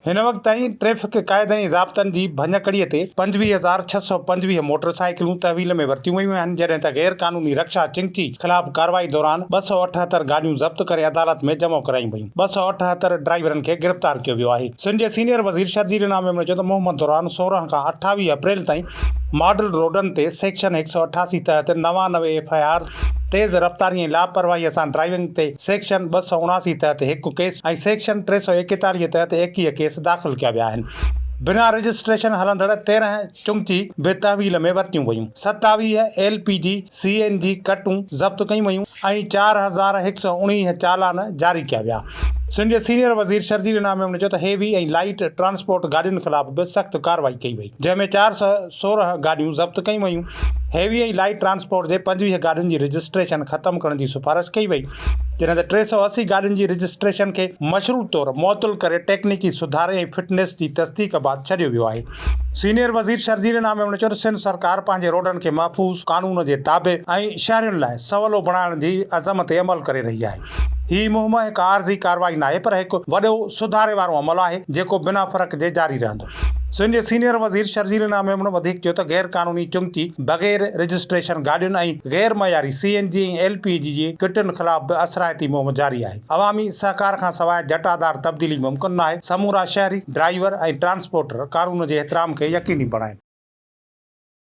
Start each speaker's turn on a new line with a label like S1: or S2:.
S1: هن وقت تائين ٽريفڪ قاعدن ۽ ضابطن جي ڀڃڪڙي تي 25625 موٽر سائيڪلون تحويل ۾ ورتيون ويون آهن، جڏهن ته غير قانوني رڪشا چنگچي خلاف ڪارروائي دوران 278 گاڏيون ضبط ڪري عدالت ۾ جمع ڪرايون ويون، 278 ڊرائيورن کي گرفتار ڪيو ويو آهي. سنڌ جي سينيئر وزير شرجيل انعام ميمڻ چيو ته مهم دوران 16 کان 28 اپريل تائين ماڊل روڊن تي سيڪشن 188 تحت 99 ايف I آرز، تيز رفتاري ۽ لاپرواهي سان ڊرائيونگ تي سيڪشن 279 تحت هڪ ڪيس ۽ سيڪشن 341 تحت 21 ڪيس داخل ڪيا ويا آهن. بنا رجسٽريشن هلندڙ 13 چنگچي به تحويل ۾ ورتيون ويون، 27 ايل پي جي، سي اين جي ڪٽون ضبط ڪيون ويون ۽ 4119 چالان جاري ڪيا ويا. سنڌ جي سينيئر وزير شرجيل انعام ميمڻ چيو ته هيوي ۽ لائيٽ ٽرانسپورٽ گاڏين خلاف به سخت ڪارروائي ڪئي وئي، جنهن ۾ 416 گاڏيون ضبط ڪيون ويون. هيوي ۽ لائيٽ ٽرانسپورٽ جي 25 گاڏين جي رجسٽريشن ختم ڪرڻ جي سفارش ڪئي وئي، جڏهن ته 380 گاڏين جي رجسٽريشن کي مشروط طور معطل ڪري ٽيڪنيڪي سڌاري ۽ فٽنيس جي تصديق بعد ڇڏيو ويو آهي. سينيئر وزير شرجيل انعام ميمڻ چيو ته سنڌ سرڪار پنهنجي روڊن کي محفوظ، قانون جي تابع ۽ شهرين لاء سولو بڻائڻ جي عزم تي عمل ڪري رهي آهي. هي مهم هڪ عارضي ڪارروائي ناهي پر هڪ وڏو سڌاري وارو عمل آهي، جيڪو بنا فرق جي جاري رهندو. سنڌ جي سينيئر وزير شرجيل انعام ميمڻ وڌيڪ چيو ته غير قانوني چنگچي، بغير رجسٽريشن گاڏين ۽ غير معياري سي اين جي ۽ ايل پي جي جي ڪٽن خلاف به اثرائتي مهم جاري آهي، عوامي سهڪار کانسواء جٽادار تبديلي ممڪن ناهي، سمورا شهري، ڊرائيور ۽ ٽرانسپورٽر قانون جي احترام کي يقيني بڻائين.